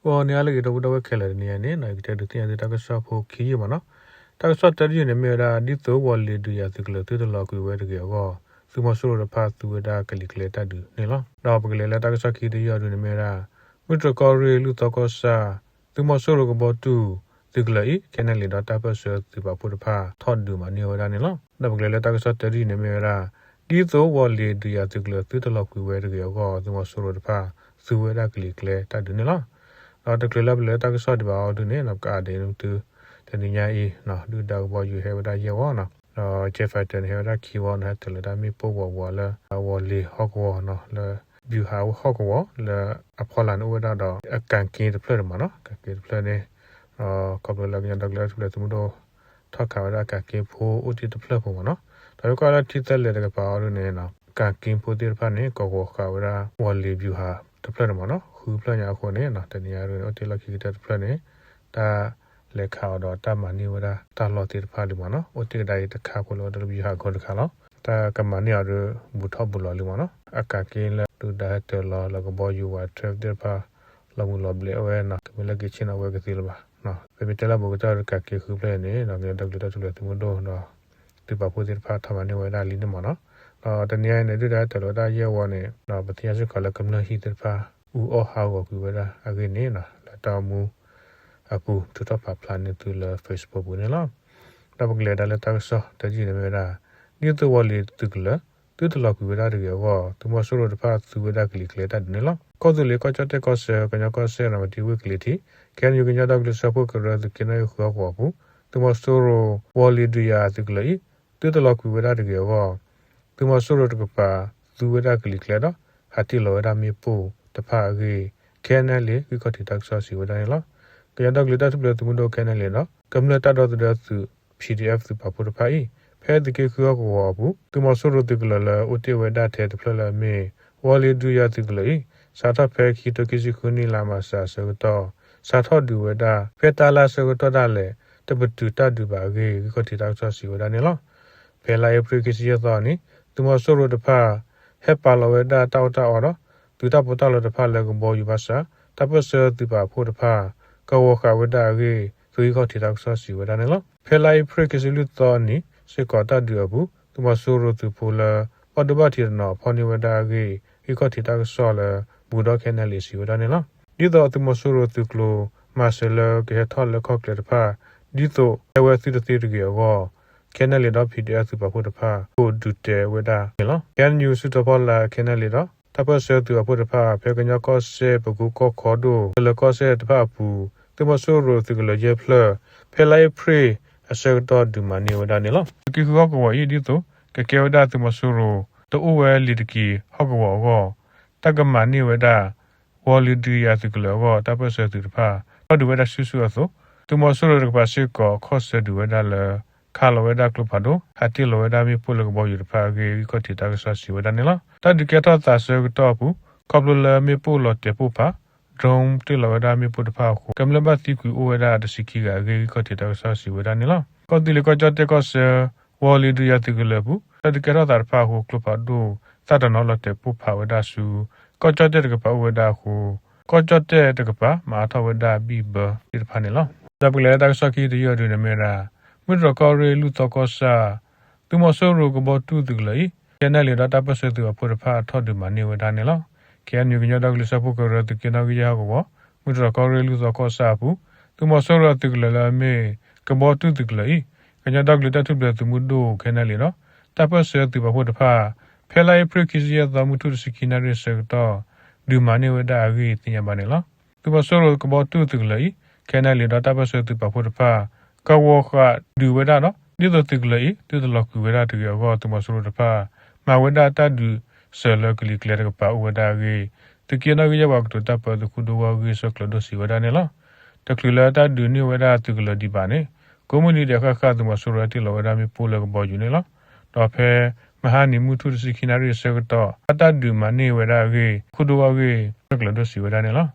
ဂီၤန့ၣ်အါလၢအဂ့ၤ ဒီပုၢ်ဒီဝဲၢ်ခဲလၢာ်, တနံၤအံၤန့ၣ် ယကတဲဒုးသ့ၣ်ညါသုတၢ်ကစီၣ်ဖိခံယုၢ်မ့ၢ်နီၤ. တၢ်ကစီၣ်တၢတယုၢ်န့ၣ်မ့ၢ်ဝဲဒၣ် ဒ်သိးဝီၤလ့ၤဒုးယၤသုးကလၢၤ သုတလီၤကွံာ်ဝဲတဂ့ၤအဂီၢ် သုးမီၤစိရိၤတဖၣ်သူဝဲဒၣ်ကလံၤကျဲတၢ်ဒုးန့ၣ်လီၤ. ဒီးပကလဲၤလၢတၢ်ကစီၣ်ခံတယုၢ်အံၤဒုန့ၣ်မ့ၢ်ဝဲဒၣ် မုၢ်တြီၤကီၢ်ရ့ၣ် လူၢ်သီကီၢ်ဆၣ် သုးမီၤစိရိၤကဘီတူၢ်သုးကလၢၤအံၤ ခဲနဲၣ်လံၤ ဒီးတၢ်ပၢၢ်ဆၢသုးပာ်ဖှိၣ်တဖၣ် ထီၣ်ဒုးမၤန့ၢ်ဝဲဒၣ်န့ၣ်လီၤ. ဒီးပကလဲၤလၢတၢ်ကစီၣ်တၢတယုၢ်န့ၣ်မ့ၢ်ဝဲဒၣ် ဒ်သိးဝီၤလ့ၤဒုးယၤသုးကလၢၤ သုတလီၤကွံာ်ဝဲတဂ့ၤအဂီၢ် သုးမီၤစိရိၤတဖၣ် သူဝဲဒၣ်ကလံၤကျဲတၢ်ဒုးန့ၣ်လီၤ. ဒီးတချုးလၢပလဲၤလၢတၢ်ကစီၣ်ဒံးဘၣ်အံၤဒုန့ၣ် ပကအါဒံးသု တနံၤညါအံၤ ဒုၣ်ဒါကဘီယူၤဟဲဝဲဒၣ်ယဲၢ်ဝီနီၤ, ဒီး jet fighter န့ၣ် ဟဲဝဲဒၣ်ခံဝီနီၤ, ဟဲတၢၤလၢတၢ်မ့ၣ်ပိၢ်ဝီၤဝီၤလၢ ဝီၤလ့ၤဟီၣ်ကဝီၤနီၤ, လၢ ဗျူဟာ ဟီၣ်ကဝီၤ လၢအဖီလာ်န့ၣ်အိၣ်ဝဲဒၣ်ဒီး အကၣ်က့တဖျၢၣ်န့ၣ်မ့ၢ်နီၤ, ကၣ်က့တဖျၢၣ်န့ၣ် ခီဖျိလၢကညီဒီကလုာ်တၢ်ထူၣ်ဖျဲးသုးမုၢ်ဒိၣ် ထီၣ်ခးဝဲဒၣ်ကၣ်က့ဖိအိၣ်တ့ၢ်တဖျၢၣ်ဖိမ့ၢ်နီၤ, ဒီးယကွၢ်လၢထံသၢလဲၤတကပၤအံၤဒုန့ၣ် ကၣ်က့ဖိသ့ၣ်တဖၣ်န့ၣ် ကဝီၤဃာ်ဝဲဒၣ် ဝီၤလ့ၤ ဗျူဟာ တဖျၢၣ်န့ၣ်မ့ၢ်နီၤ, ဃုဖျၢၣ်ညါအဃိန့ၣ် တနံၤညါဒုန့ၣ် အိၣ်တ့ၢ်လီၢ်ခံကတၢၢ်တဖျၢၣ်န့ၣ် တၢ်လဲၤခးအီၤဒီးတၢ်မၤန့ၢ်ဝဲဒၣ်တၢ်လီၢ်သ့ၣ်တဖၣ်လံမ့ၢ်နီၤ, အိၣ်တ့ၢ်ကဒါအံၤတခါဖိလၢအိၣ်တ့ၢ်လၢ ဗျူဟာကုန်း တခါလီၤ, တၢ်ကမၤန့ၢ်အီၤဒု ဘူးထီၣ်ဘူးလီၤလံမ့ၢ်နီၤ, အကၣ်က့လၢဒုၣ်ဒါဟဲတၢၤလီၤလၢကဘီယူၤဝး truck သ့ၣ်တဖၣ် လီၤမုၢ်လီၤဘျဲးဝဲနီၤ, တမ့ၢ်လၢက့ၤဆ့ၣ်နီၤဝဲကသ့လၢၤဘၣ်, ပမ့ၢ်တဲလၢဘူးကတၢၢ်ဒီးကၣ်က့ဃုဖျၢၣ်န့ၣ် ကညီဒီကလုာ်တၢ်ထူၣ်ဖျဲးသုးမုၢ်ဒိၣ်ဒီး သုးပာ်ဖှိၣ်သ့ၣ်တဖၣ်ထီၣ်မၤန့ၢ်ဝဲဒၣ်လံန့ၣ်မ့ၢ်နီၤ, ဒီးတနံၤညါအံၤန့ၣ် ဒုၣ်ဒါဟဲတၢၤလီၤဝဲဒၣ်ယဲၢ်ဝီန့ၣ် ဒီးပသ့ၣ်ညါစ့ၢ်ကီးလၢကမျၢၢ်ဟံၣ်သ့ၣ်တဖၣ် အူအီၣ်ဟးဂီၤကွံာ်ဝဲဒၣ်အဂ့ၢ်န့ၣ် လၢတၢ်အိၣ်မူအပူၤ ထုးထီၣ်ပာ်ဖျါန့ၢ်သုလၢ Facebook ပူၤန့ၣ်လီၤ. ဒီးပကလဲၤဒၣ်လၢတၢ်ကစီၣ်တၢတယုၢ်န့ၣ်မ့ၢ်ဝဲဒၣ် ဒ်သိးဝီၤလ့ၤသုးကလၢၤ သုတလီၤကွံာ်ဝဲဒၣ်တဂ့ၤအဂီၢ် သုးမီၤစိရိၤတဖၣ်သူဝဲဒၣ်ကလံၤကျဲတၢ်ဒုးန့ၣ်လီၤ. ကီၢ်သူလ့ၤကီၢ်ကၠီၣ်တဲၣ်ကီၢ်ဆၢ ကညီကီၢ်စဲၣ် နမတံဝ့ၢ်ကလံၤထံး KNU ကညီဒီကလုာ်စၢဖှိၣ်ကရၢ သုးက့နီၣ်ဂံၢ်ဃုဟီၣ်ကဝီၤအပူၤ သုးမီၤစိရိၤ ဝီၤလ့ၤဒုးယၤသုးကလၢၤအံၤ သုတလီၤကွံာ်ဝဲဒၣ်တဂ့ၤအဂီၢ် သုးမီၤစိရိၤတကပၤ သူဝဲဒၣ်ကလံၤကျဲဒီး ဟးတ့ၢ်လီၤဝဲဒၣ်မ့ၣ်ပိၢ်တဖၣ်အဂ့ၢ် KNLA ဂံၢ်ခီၣ်ထံးတၢ်ကစီၣ်စံးဝဲဒၣ်န့ၣ်လီၤ. ကညီဒီကလုာ်တၢ်ထူၣ်ဖျဲးသုးမုၢ်ဒိၣ် KNLA ဒီး ကမျၢၢ်တၢ်ဒီသဒၢသုး PDF သုးပာ်ဖှိၣ်တဖၣ်အံၤ ဖဲသုးက့ဃုဟီၣ်ကဝီၤအပူၤ သုးမီၤစိရိၤသုးကလၢၤလၢအိၣ်တ့ၢ်ဝဲဒၣ်ထဲတဖျၢၣ်လၢအမ့ၢ် ဝီၤလ့ၤဒုးယၤသုးကလၢၤအံၤ စးထီၣ်ဖဲခံကထိခံဆံဃုနံၣ် လါမၢ်ၡးအဆၢကတီၢ် စးထီၣ်ဒုးဝဲဒၣ် ဖဲတၢ်လၢအဆၢကတီၢ်ဒၣ်လဲာ် တပတုာ်တၢ်ဒုးဘၣ်အဂ့ၢ် ဂံၢ်ခီၣ်ထံးတၢ်ကစီၣ်စံးဝဲဒၣ်န့ၣ်လီၤ. ဖဲလါအ့ဖြ့ၣ်ခံဆံယဲၢ်သီအနံၤ သုးမီၤစိရိၤတဖၣ် ဟဲပာ်လီၤဝဲဒၣ်တၢ်အီၣ်တၢ်အီဒီး သုးတၢ်ပီးတၢ်လီတဖၣ်လၢကဘီယူၤဘၣ်ဆၣ် တၢ်ပၢၢ်ဆၢသုးပာ်ဖှိၣ်တဖၣ် ကဝီၤဃာ်ဝဲဒၣ်အဂ့ၢ် သုးဂံၢ်ခီၣ်ထံးတၢ်ကစီၣ်စံးဝဲဒၣ်န့ၣ်လီၤ. ဖဲလါအ့ဖြ့ၣ်ခံဆံလွံၢ်သီအနံၤ စ့ၢ်ကီးတၢ်ဒုးအပူၤ သုးမီၤစိရိၤသုးဖိလၢ ဘၣ်ဒိဘၣ်ထံးတနီၤဖီၣ်န့ၢ်ဝဲဒၣ်အဂ့ၢ် ဂံၢ်ခီၣ်ထံးတၢ်ကစီၣ်လၢ ဘူးဒီ KNLA စံးဝဲဒၣ်န့ၣ်လီၤ. ဒ်သိးသုးမီၤစိရိၤသုးကျိၤ မၤစၢၤလၢကဟဲထီၣ်လၢခီၣ်ကျၢၢ်တဖၣ် ဒ်သိးဟဲဝဲသုတသ့တဂ့ၤအဂီၢ် KNLA ဒီး PDF သုးပာ်ဖှိၣ်တဖၣ် အိၣ်ဒုးတဲဝဲဒၣ်န့ၣ်လီၤ. KNU စုထီၣ်ဖီလာ် KNLA ဒီး တၢ်ပၢၢ်ဆၢသုးပာ်ဖှိၣ်တဖၣ် ဖဲကညီကီၢ်စဲၣ် ပကူကီၢ်ခီဒိၣ် ကလၢၤကီၢ်စဲၣ်တဖၣ်အပူၤ သုးမီၤစိရိၤသုးကလၢၤယဲၢ်ဖျၢၣ် ဖဲလါအ့ဖြ့ၣ်အဆၢကတီၢ်ဒုးမၤန့ၢ်ဝဲဒၣ်န့ၣ်လီၤ. သုးက့ဃုဟီၣ်ကဝီၤအံၤ ဒ်သိးကကဲဝဲဒၣ်သုးမီၤစိရိၤ တအိၣ်ဝဲလံၤတက့ၤဟီၣ်ကဝီၤအဂီၢ် တၢ်ကမၤန့ၢ်ဝဲဒၣ် ဝီၤလ့ၤဒုးယၤသုးကလၢၤအဂီၢ် တၢ်ပၢၢ်ဆၢသုးတဖၣ် ထီၣ်ဒုးဝဲဒၣ်ဆူၣ်ဆူၣ်အသိး သုးမီၤစိရိၤတကပၤစ့ၢ်ကီး ခီၣ်ဆၢဒုးဝဲဒၣ်လၢ ခးလီၤဝဲဒၣ်ကျိဖးဒိၣ် ဟးတ့ၢ်လီၤဝဲဒၣ်မ့ၣ်ပိၢ်လၢကဘီယူၤတဖၣ်အဂ့ၢ် ဂံၢ်ခီၣ်ထံးတၢ်ကစီၣ်စံးဝဲဒၣ်န့ၣ်လီၤ. တၢ်ဒုးကဲထီၣ်သးဆၢကတီၢ်အပူၤ ခီဖျိလၢမ့ၣ်ပိၢ်လီၤတဲာ်ပိၢ်ဖး drone တ့ၢ်လီၤဝဲဒၣ်မ့ၣ်ပိၢ်တဖၣ်အဃိ ကမျၢၢ်ဘၣ်သံကွံာ်အိၣ်ဝဲဒၣ်တဆံခံဂၤအဂ့ၢ် ဂံၢ်ခီၣ်ထံးတၢ်ကစီၣ်စံးဝဲဒၣ်န့ၣ်လီၤ. ကီၢ်သူလ့ၤကီၢ်ကၠီၣ်တဲၣ်ကီၢ်ဆၢ ဝီၤလ့ၤဒုးယၤသုးကလၢၤအပူၤ တၢ်ဒုးကဲထီၣ်သးတဖၣ်အဃိ ကျိဖးဒိၣ်သၣ်တနီၤလီၤတဲာ်ပိၢ်ဖးဝဲဒၣ်ဆူ ကီၢ်ကၠီၣ်တဲၣ်တကပၤအိၣ်ဝဲဒၣ်အဃိ ကီၢ်ကၠီၣ်တဲၣ်တကပၤ မၤအါထီၣ်ဝဲဒၣ်ဘံၣ်ဘၢသ့ၣ်တဖၣ်န့ၣ်လီၤ. ဒီးပကလဲၤလၢတၢ်ကစီၣ်ခံတယုၢ်အံၤဒုန့ၣ်မ့ၢ်ဝဲဒၣ် မုၢ်တြီၤကီၢ်ရ့ၣ် လူၢ်သီကီၢ်ဆၣ် သုးမီၤစိရိၤကဘီတူၢ်သုးကလၢၤအံၤ KNLA ဒီးတၢ်ပၢၢ်ဆၢသုးပာ်ဖှိၣ်တဖၣ်ထီၣ်ဒုးမၤန့ၢ်ဝဲဒၣ်န့ၣ်လီၤ. KNU ကညီဒီကလုာ်စၢဖှိၣ်ကရၢ သုးက့နီၣ်ဂံၢ်ယဲၢ်ဟီၣ်ကဝီၤ မုၢ်တြီၤကီၢ်ရ့ၣ် လူၢ်သီကီၢ်ဆၣ်အပူၤ သုးမီၤစိရိၤအသုးကလၢၤလၢအမ့ၢ် ကဘီတူၢ်သုးကလၢၤအံၤ ကညီဒီကလုာ်တၢ်ထူၣ်ဖျဲးသုးမုၢ်ဒိၣ် KNLA ဒီး တၢ်ပၢၢ်ဆၢသုးပာ်ဖှိၣ်တဖၣ် ဖဲလါအ့ဖြ့ၣ်ခံဆံယဲၢ်သီ မုၢ်ထူၣ်တဆံခံနၣ်ရံၣ်အဆၢကတီၢ် ဒုးမၤန့ၢ်ဝဲဒၣ်အဂ့ၢ်သ့ၣ်ညါဘၣ်န့ၣ်လီၤ. သုးမီၤစိရိၤကဘီတူၢ်သုးကလၢၤအံၤ KNLA ဒီးတၢ်ပၢၢ်ဆၢသုးပာ်ဖှိၣ်တဖၣ် ကဝီၤဃာ်ဒုးဝဲဒၣ်ဒီး ဒ်သိးသုးကလၢၤအံၤ သုတလီၤကွံာ်ဝဲဒၣ်တဂ့ၤအဂီၢ် သုးမီၤစိရိၤတဖၣ် မၤဝဲဒၣ်တၢ်ဒုးစၢၤလၢကလံၤကျဲတကပၤအိၣ်ဝဲဒၣ်အဂ့ၢ် သုးက့နီၣ်ဂံၢ်ယဲၢ်ပှၤကတိၤတၢ်ပၢ သုးခိၣ်ဒိၣ်ဝီၢ်ဂ့ၢ် ဆၢကျၢၤဒိၣ်စံးဝဲဒၣ်န့ၣ်လီၤ. တချုးလၢတၢ်ဒုးန့ၢ်ဝဲဒၣ်သုးကလၢၤဒံးဘၣ်န့ၣ် ကိးမုၢ်နံၤဒဲးဃၣ်ဃၣ် သုးမီၤစိရိၤဟဲတ့ၢ်လီၤဝဲဒၣ်မ့ၣ်ပိၢ်လၢကဘီယူၤန့ၣ်လီၤ. ဒီးဖဲမဟါနံၤ မုၢ်ထူၣ်တဆံခံနၣ်ရံၣ်အဆၢကတီၢ် တၢ်ဒုးမၤန့ၢ်ဝဲဒၣ်အဂ့ၢ် ခိၣ်ဒိၣ်ဝီၢ်ဂ့ၢ် ဆၢကျၢၤဒိၣ်စံးဝဲဒၣ်န့ၣ်လီၤ.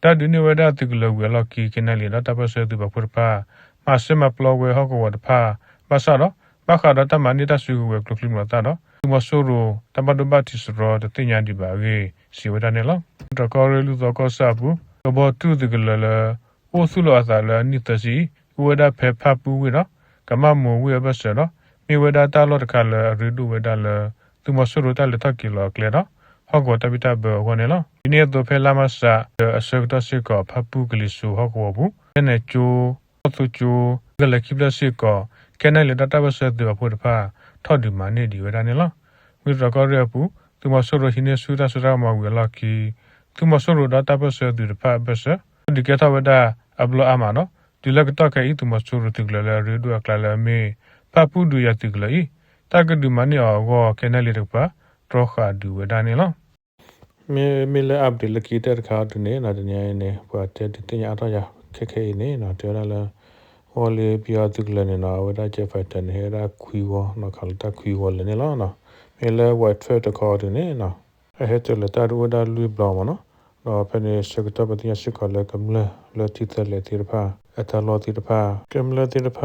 တၢ်ဒုးန့ၢ်ဝဲဒၣ်သုးကလၢၤဝံၤအလီၢ်ခံ KNLA ဒီးတၢ်ပၢၢ်ဆၢသုးပာ်ဖှိၣ်တဖၣ် မၤစၢၤမၤပျီဝဲဟီၣ်ကဝီၤတဖၣ် ဘၣ်ဆၣ်ဒီး ဘၣ်ဃးဒီးတၢ်မၤန့ၢ်တၢ်စုကဝဲၤကျိချံမျိာ်သၣ်ဒီး သုးမီၤစိရိၤ တၢ်ဘၣ်ဒိဘၣ်ထံးစရီတသ့ၣ်ညါဒံးဘၣ်အဂ့ၢ် စံးဝဲဒၣ်န့ၣ်လီၤ. မုၢ်တြီၤကီၢ်ရ့ၣ် လူၢ်သီကီၢ်ဆၣ်အပူၤ ကဘီတူၢ်သုးကလၢၤလၢ အိၣ်သူၣ်လီၤအသးလၢအနံၣ်သၢဆံအံၤ အိၣ်ဝဲဒၣ်ဖဲဖၣ်ပူၣ်ဝ့ၢ်ဒီး ကမၣ်မိၤဝ့ၢ်အဘၢၣ်စၢၤဒီး မ့ၢ်ဝဲဒၣ်တၢ်လီၢ်တခါလၢအရ့ဒိၣ်ဝဲဒၣ်လၢ သုးမီၤစိရိၤတၢ်လဲၤထီၣ်က့ၤလီၤအကျဲဒီး ဟီၣ်ကဝီၤတၢ်ဘံၣ်တၢ်ဘၢအဂီၢ်န့ၣ်လီၤ. ဒ်န့ၣ်အသိးဖဲလါမၢ်ၡး အဆၢကတီၢ်စ့ၢ်ကီး ဖၣ်ပူၣ်ကလံၤစိးဟီၣ်ကဝီၤပူၤ ကနဲၣ်ကၠိ ဟီၣ်သိကၠိ ကလဲၤခံဖျၢၣ်စ့ၢ်ကီး ခဲန့ၣ်လံဒီးတၢ်ပၢၢ်ဆၢသုးအဖိတဖၣ် ထီၣ်ဒုးမၤန့ၢ်ဒံးဝဲဒၣ်န့ၣ်လီၤ. ဝ့ၢ်တတီၤကီၢ်ရ့ၣ်အပူၤ သုးမီၤစိရိၤဟံးန့ၢ်ဆူၣ်တၢ်စိတၢ်ကမီၤဝံၤအလီၢ်ခံ သုးမီၤစိရိၤဒီးတၢ်ပၢၢ်ဆၢသုးတဖၣ်အဘၢၣ်စၢၤ ထီၣ်ဒုးကဲထီၣ်ဝဲဒၣ်အဘျီအါမးဒီး တုၤလၢကတီၢ်ခဲအံၤ သုးမီၤစိရိၤသုးကလၢၤလၢအရ့ဒိၣ်အကျါလၢအမ့ၢ် ဖၣ်ပူၣ်ဒုးယၤသုးကလၢၤအံၤ တၢ်ကဒုးမၤန့ၢ်အီၤအဂီၢ် ခဲန့ၣ်လံတကပၤ တြီဃာ်ဒုးဝဲဒၣ်န့ၣ်လီၤ. မ့မ့ၢ်လၢ update လၢခံတၢၣ်တခါအံၤဒုးန့ၣ် တနံၤအံၤန့ၣ် ပှၤတဲဒုးသ့ၣ်ညါအါထီၣ်ယၤခဲခဲအံၤန့ၣ် တဲဝဲဒၣ်လၢ ဝီၤလ့ၤပယီၤသုးကလၢၤန့ၣ်နီၤ အဝဲဒၣ် jet fighter န့ၣ် ဟဲဝဲဒၣ်ခွံဂီၤနီၤ ခးလီၤတၢ်ခွံဂီၤလၢာ်န့ၣ်လီၤ. မ့ၢ်လၢ ဝဲးထွဲၣ် တခီအံၤဒုးန့ၣ်နီၤ အဟဲတၢၤလၢာ်တၢ်ဒုးအိၣ်ဝဲဒၣ်လွံၢ်ဘျီမ့ၢ်နီၤ. ဒီးဖဲန့ၣ်ဆၢကတီၢ်ပသ့ၣ်ညါစ့ၢ်ကီးလၢကမျၢၢ်လၢထံ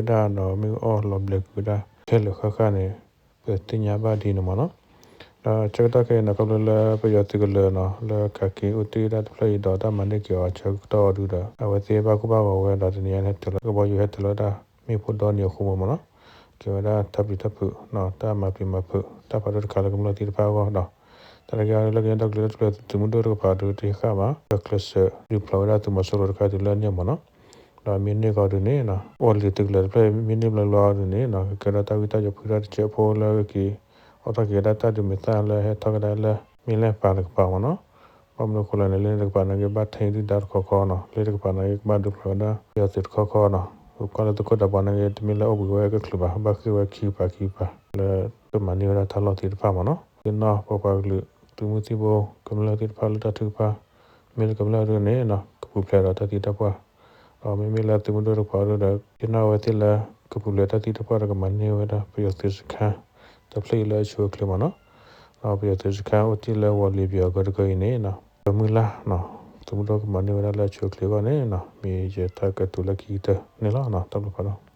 သၢလဲၤသ့ၣ်တဖၣ် အတၢ်လီၢ်သ့ၣ်တဖၣ် ကမျၢၢ်သ့ၣ်တဖၣ်အဟံၣ်အဃီဟးဂီၤကွံာ်ဝဲဒၣ်ဒီး မ့ၢ်အီၣ်လီၤဘျဲးကွံာ်ဝဲဒၣ် ခဲလၢာ်ဃၣ်ဃၣ်န့ၣ် ပသ့ၣ်ညါဘၣ်ဒ်န့ၣ်မ့ၢ်နီၤ. ဒီးဆၢကတီၢ်ခဲအံၤနီၤ ခီဖျိလၢပယီၤသုးကလၢၤနီၤ လၢကးက့ၤအိၣ်တ့ၢ်ဝဲဒၣ်တဖျၢၣ်အံၤဒီး တၢ်မၤန့ၢ်က့ၤအီၤဆၢကတီၢ်အီၤဒုဒီး အဝဲသ့ၣ်ဘၣ်ကိၢ်ဘၣ်ဂီၤဝဲဒီး တနံၤအံၤဟဲတၢၤလီၤ ကဘီယူၤဟဲတၢၤလီၤဝဲဒၣ် မ့ၣ်ပိၢ်ဒီနံၤအဃိမ့ၢ်နီၤ ကဲဝဲဒၣ်တၢ်ပျံၤတၢ်ဖုး တၢ်မၤပျံၤမၤဖုး တၢ်ဖးဒိၣ်တခါလၢကမျၢၢ်သ့ၣ်တဖၣ်အဂီၢ်ဒီး တၢ်တက့ၢ်လၢကညီဒီကလုာ်တၢ်ထူၣ်ဖျဲး သုးမုၢ်ဒိၣ်တကပၤဒုတဟံးဃာ်ဘၣ် ဒီးကျဲးစၢးဒုးဖျိးဝဲဒၣ်သုးမီၤစိရိၤတခါတုၤလၢအန့ၢ်မ့ၢ်နီၤ. ဒီးမ့ၢ်န့ၢ်ကီးဒုန့ၣ် ဝီၤလ့ၤသုးကလၢၤတဖျၢၣ် မ့ၢ်န့ၢ်ဘျီဘျီဒုန့ၣ် ကကဲထီၣ်တၢ်ဝံတၢ်ယိးဖုထီၣ်တစဲးဖိလၢကက့ၤ အိးထီၣ်က့ၤဝဲဒၣ်တၢ်ဒုးမဲာ်သၣ်လၢဟဲထီၣ်ကဒါလၢ မ့ၢ်လဲၣ်ပၤတကပၤမ့ၢ်နီၤ. ဘၣ်မနုၤအဃိလဲၣ်န့ၣ် လၢန့ၣ်တကပၤန့ၣ်က့ၤ ဘၣ်ထံၣ်ဒုၣ်ဒါတခီခီနီၤ လၢတကပၤန့ၣ်က့ၤ ကဘၣ်ဒုးဖျိးဝဲဒၣ်ပယီၤသုးတခီခီနီၤ. ပကွၢ်လၢသုးခိၣ်ဒးပှၤန့ၣ်က့ၤ တမ့ၢ်လၢအိၣ်ဘှံးဝဲကချုးဘၣ် ဘၣ်ဃ့ၢ်ဝဲခံကပၤခံကပၤ လၢကမၤန့ၢ်ဝဲဒၣ်တၢ်လီၢ်သ့ၣ်တဖၣ်မ့ၢ်နီၤ. သ့ၣ်နီၣ်ပပှၤကလုာ် သုးမုၢ်သံၣ်ဘိ ကမျၢၢ်သ့ၣ်တဖၣ်လၢတၢ်ထုကဖၣ် မ့ၢ်လၢကမျၢၢ်ဒုန့ၣ် ကပူၤဖျဲးဒီးတၢ်သံတၢ်ပှၢ် ဒီးမ့မ့ၢ်လၢသုးမုၢ်ဒိၣ်တကပၤဒုဒီး သ့ၣ်နီၣ်ဝဲသ့ၣ်လၢ ကပူၤဖျဲးတၢ်သံတၢ်ပှၢ်ဒီးကမၤန့ၢ်ဝဲဒၣ် ပယီၤသုးစခန်း တဖျၢၣ်အံၤလၢအဆိအချ့မ့ၢ်နီၤ. ဒီးပယီၤသုးစခန်းအိၣ်တ့ၢ်လၢဝီၤလ့ၤပယီၤအကၢတကၢအံၤန့ၣ် ကမုၢ်လၢ် သုးမုၢ်ဒိၣ်ကမၤန့ၢ်ဝဲဒၣ်လၢအဆိအချ့အဂီၢ်န့ၣ် မ့ၢ်ယတၢ်ကတိၤလၢခံကတၢၢ်န့ၣ်လီၤ. တၢ်ဘျုးဖးဒိၣ်.